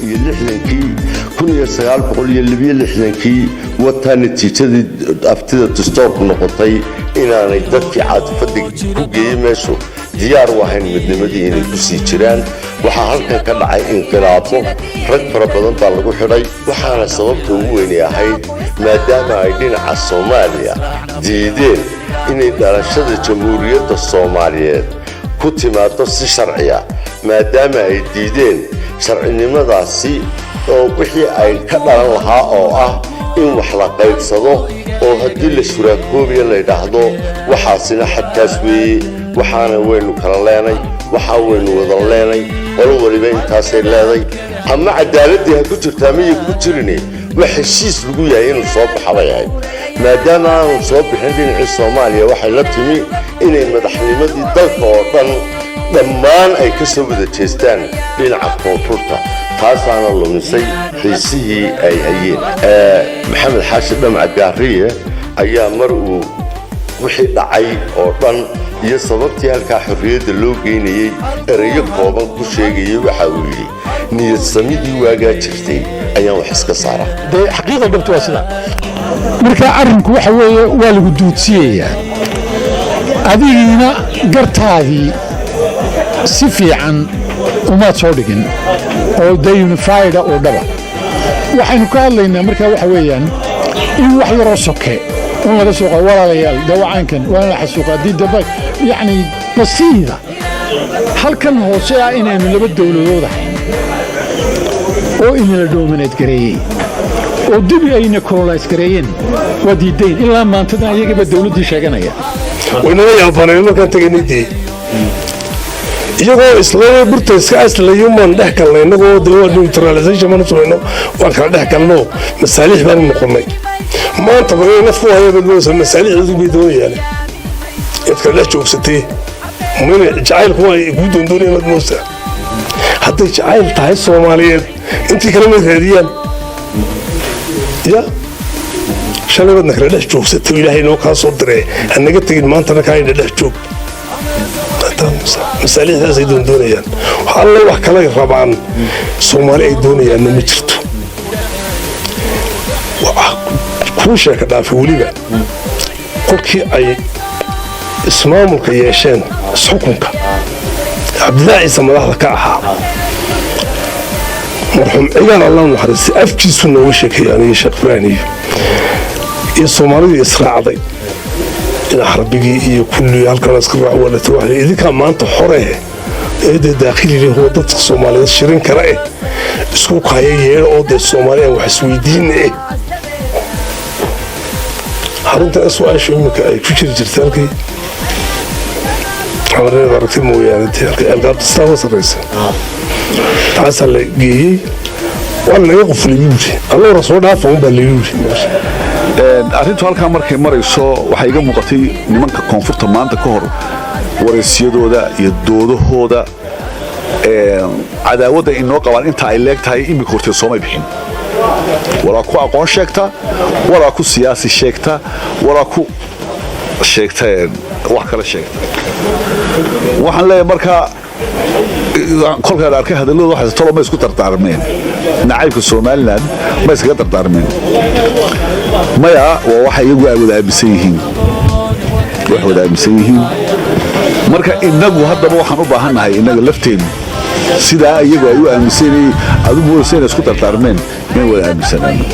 Iyo lixdankii, 1962kii, wataa natiijadii aftida dastuurku noqotay inaanay dadkii caatifadda ku geeyey meeshu diyaar u ahayn midnimadii inay ku sii jiraan. Waxaa halkan ka dhacay inqilaabo, rag fara badan baa lagu xidhay. Waxaana sababta ugu weynay ahayd maadaama ay dhinaca Soomaaliya diideen inay dhalashada Jamhuuriyadda Soomaaliyeed ku timaado si sharciya, maadaama ay diideen sharcinimadaasi oo wixii ay ka dhalan lahaa oo ah in wax la qaybsado, oo haddii la shuraakoobiya la yidhaahdo waxaasina xadkaas weeye, waxaana waynu kala leenay, waxaa waynu wada leenay, qolo waliba intaasay leeday, ama cadaaladii ha ku jirtaa miyay ku jirine, wax heshiis lagu yahay inuu soo baxa bay ahayd. Maadaama aanu soo bixin, dhinacii Soomaaliya waxay la timi inay madaxnimadii dalka oo dhan dhammaan ay ka soo wada jeestaan dhinaca koonfurta. Taasaana lumisay xiisihii ay hayeen. Maxamed Xaashi Dhamac Gaariye ayaa mar uu wixii dhacay oo dhan iyo sababtii halkaa xorriyadda loo geynayey erayo kooban ku sheegayay, waxa uu yidhi: "Niyad samidii waagaa jirtay ayaan wax iska saaraa." Dee xaqiiqa dhabtu waa sida. Marka arrinku waxa weeye waa lagu duudsiyayaa, adigiina gartaadii si fiican umaad soo dhigin oo dee unified oo dhaba. Waxaynu ka hadlaynaa marka waxa weeyaan in wax yaroo soke un laga soo qado. Walaalayaal, dawacaankan waa la xasuuqa haddii daba yacni basiida halkan hoose ah inaynu laba dowladood ahayn oo inala dominate gareeyey oo dibi ayna colonize gareeyeen, waa diidayn ilaa maantadan ayagaba dowladdii sheeganaya. Waynala yaabaneen markaan tegaynay, dee iyagoo isla burta iska aslayumaan dhex galnay. Innagoo dee waa neutralization baanu samayno, waan kala dhex galno, masaaliix baanu noqonnay. Maanta ba inay naf ku hayaan baad moodaysaa, masaalixdoodu bay doonayaan inaad kala dhex joogsatee. Mayna jacaylku waa kuu doondoonayaan baad moodaysaa. Hadday jacayl tahay Soomaaliyeed, intii kale may raadiyaan. Ya shalay baadna kala dhex joogsatay oo Ilaahay noo kaa soo diree, hanaga tegin maantana kaa ina dhex joog. Masaalixdaasay doondoonayaan, wax alle wax kalay rabaan Soomaali ay doonayaanna ma jirto. Kuu sheeka dhaafay weliba kolkii ay ismaamulka yeesheen, isxukunka, Cabdilaahi Ciise madaxda ka ahaa, marxuum Cigaal Allah naxariistay afkiisu nooga sheekeeyay aniga Sheekh Ibraahim iyo Soomaalidii israacday dhinac xarbigii iyo kulli halkan iska raac walata. Waxa idinkaa maanta xore ee dee daakhili leh oo dadka Soomaaliyeed shirin kara eh, isku kaya yeedha oo dee Soomaali aan wax isweydiina eh. Xarunta SYL iminka ay ku jiri jirtay halkii xamareed aragti mooyaane, dee halkii algaabta sidaa uga sarreysa taasaa la geeyey, waa lanaga qufulay buu yiri, allowra soo dhaafa un baa lagu yiri. Arrintu halkaa markay marayso, waxaa iga muuqatay nimanka koonfurta maanta ka hor wareysiyadooda iyo doodahooda, cadaawadda inoo qabaan inta ay leeg tahay iminka horteed soomay bixin. Walaa ku aqoon sheegta, walaa ku siyaasi sheegta, walaa ku sheegta wax kale sheegta. Waxaan leeyahay markaa kolkaan arkay hadalladooda, waxay tolo ma isku dardaarmeen nacaybka Somaliland, ma iskaga dardaarmeen? Maya, waa waxa iyagu ay wada aaminsan yihiin, wax wada aaminsan yihiin. Marka innagu haddaba waxaan u baahannahay innaga lafteennu sidaa iyagu ay u aaminsan yihiin, adigu moodaysa inay isku dardaarmeen, inay wada aaminsanaano.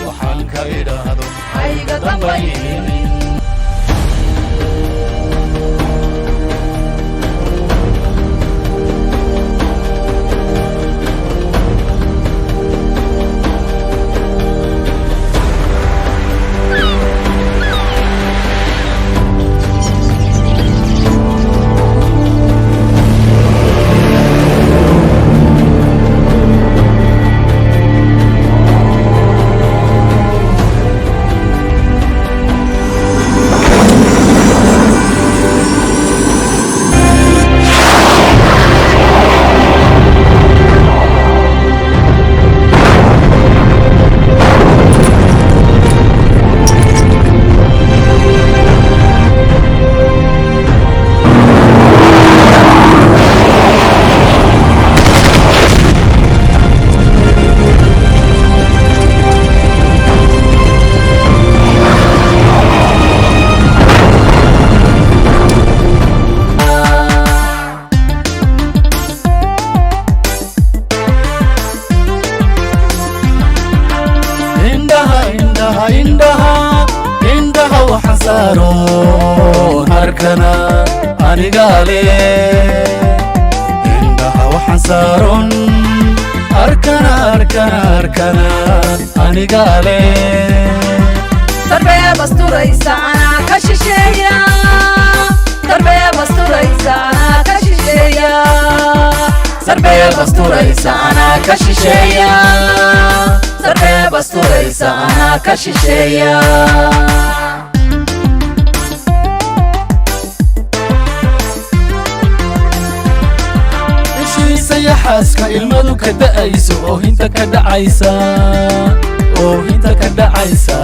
Waxaan ka idhaahdo hayga dambaynin. saaroon arkana anigaale. Indhaha waxaan saaroon arkana, arkana, arkana anigaale. Darbee basturaysa anaa ka shisheeya, darbee basturaysa anaa ka shisheeya, darbee basturaysa anaa ka shisheeya, darbee basturaysa anaa ka shisheeya. Ishiisa yaxaaska ilmadu ka da'ayso, oohinta ka dhacaysa, oohinta ka dhacaysa.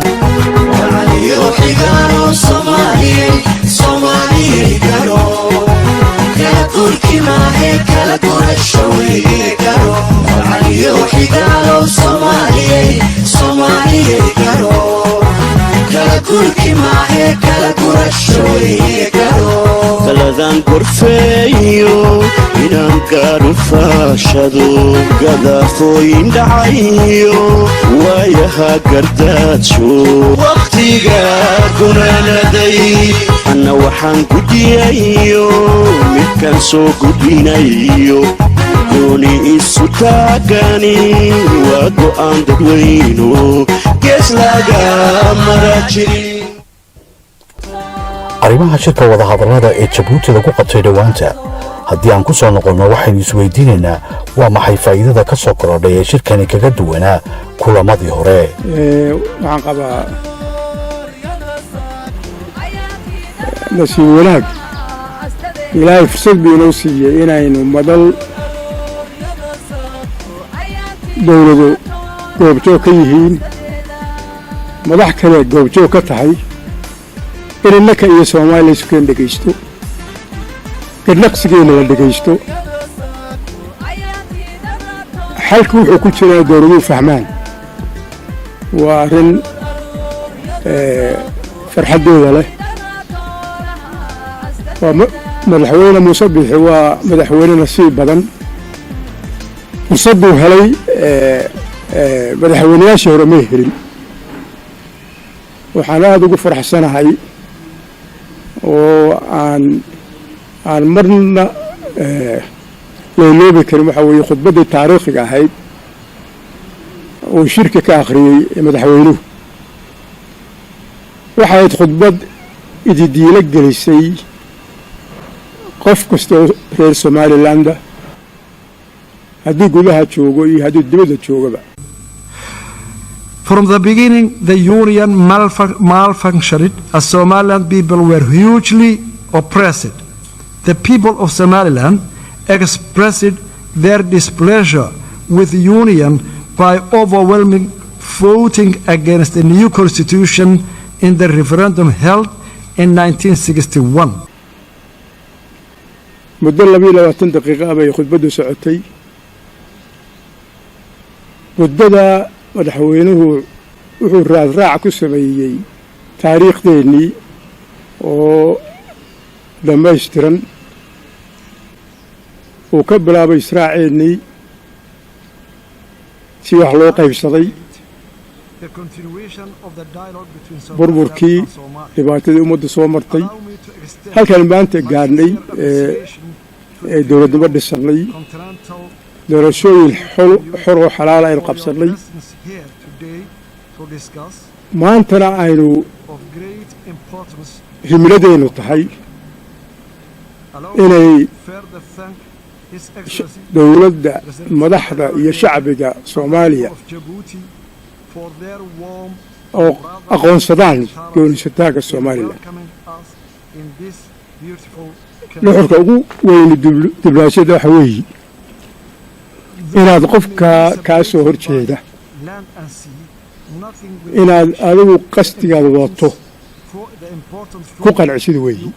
Garo Soomaaliyey, Soomaaliyey garo, kala turki maahe, kala gurasho weeye. Garo caliyo xigaalo. Soomaaliyey, Soomaaliyey garo, kala turki maahe, kala gurasho weeye. Garo taladan gorfeeyo inaan gaadhu faashado, gadaafooyin dhacayo, waayaha gardaadsho, wakhtiga gunaanaday. Anna waxaan gujiyayo midkaan soo gudbinayo, gooni isu taagani waa go'aan dadweyno, gees laga mara jirin. Arrimaha shirka wadahadallada ee Jabuuti lagu qabtay dhowaanta haddii aan ku soo noqonno, waxaynu isweydiinaynaa: waa maxay faa'iidada ka soo korodhay ee shirkani kaga duwanaa kulamadii hore? Waxaan qabaa, nasiib wanaag, Ilaahay fursad buu inoo siiyey inaynu madal dowladu goobjoog ka yihiin, madax kale goobjoog ka tahay, in innaka iyo Soomaaliya isukeen dhegaysto, garnaqsigeenna la dhegaysto. Xalku wuxuu ku jiraa dowladuhu fahmaan. Waa arrin farxaddooda leh. Waa Madaxweyne Muuse Biixi waa madaxweyne nasiib badan. Fursadduu helay madaxweynayaashii hore may helin. Waxaan aada ugu faraxsanahay oo aan marna layloobi karin waxaa weeye khudbaddii taariikhiga ahayd uu shirka ka akhriyey madaxweynuhu. Waxay ahayd khudbad ididiilo gelisay qof kasta oo reer Somalilanda, haddii gudaha joogo iyo haddii dibadda joogaba. From the beginning, the union malfunctioned as Somaliland people were hugely oppressed. The people of Somaliland expressed their displeasure with the union by overwhelming voting against the new constitution in the referendum held in 1961. Muddo 22 daqiiqo ah bay khudbaddu socotay. Muddada madaxweynuhu wuxuu raadraac ku sameeyey taariikhdeennii oo dhammaystiran, uu ka bilaabay israaceennii, si wax loo qaybsaday, burburkii, dhibaatadii ummadda soo martay, halkaan maanta gaadhnay ee dowladnimo dhisannay, doorashooyin xor oo xalaala aynu qabsannay, maantana aynu himiladeennu tahay inay dowladda, madaxda iyo shacbiga Soomaaliya oo aqoonsadaan goonisataanka Somaliland. Nuxurka ugu weyni diblaashada waxa weeye inaad qofka kaa soo hor jeeda inaad adigu qasdigaad wadato ku qancisid weeyi.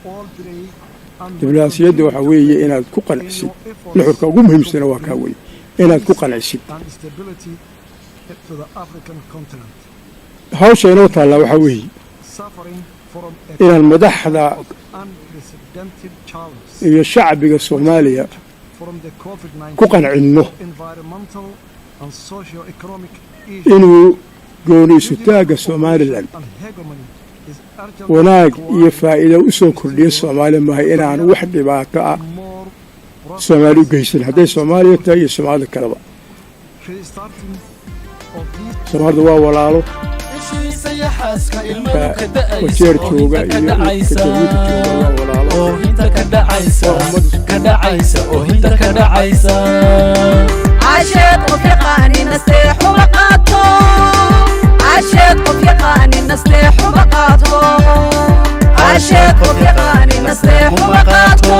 Diblomaasiyadda waxaa weeye inaad ku qancisid. Nuxurka ugu muhiimsana waa kaa weeye, inaad ku qancisid. Hawsha inoo taallaa waxaa weeye inaan madaxda iyo shacbiga Soomaaliya ku qancinno inuu gooni isutaagga Somaliland Wanaag iyo faa'iido u soo kordhiyo Soomaaliya maahay inaan wax dhibaato ah Soomaali u geysan, hadday Soomaaliya tahay iyo Soomaalida kaleba. Soomaalida waa walaalo. Wajeer jooga iyo ka Jabuuti jooga waa walaalo. Oohinta ka dhacaysa, ka dhacaysa, oohinta ka dhacaysa. Casheed qof yaqaani nasteexuma qaato. Casheed qof yaqaani nasteexuma qaato. Casheed qof yaqaani nasteexuma qaato.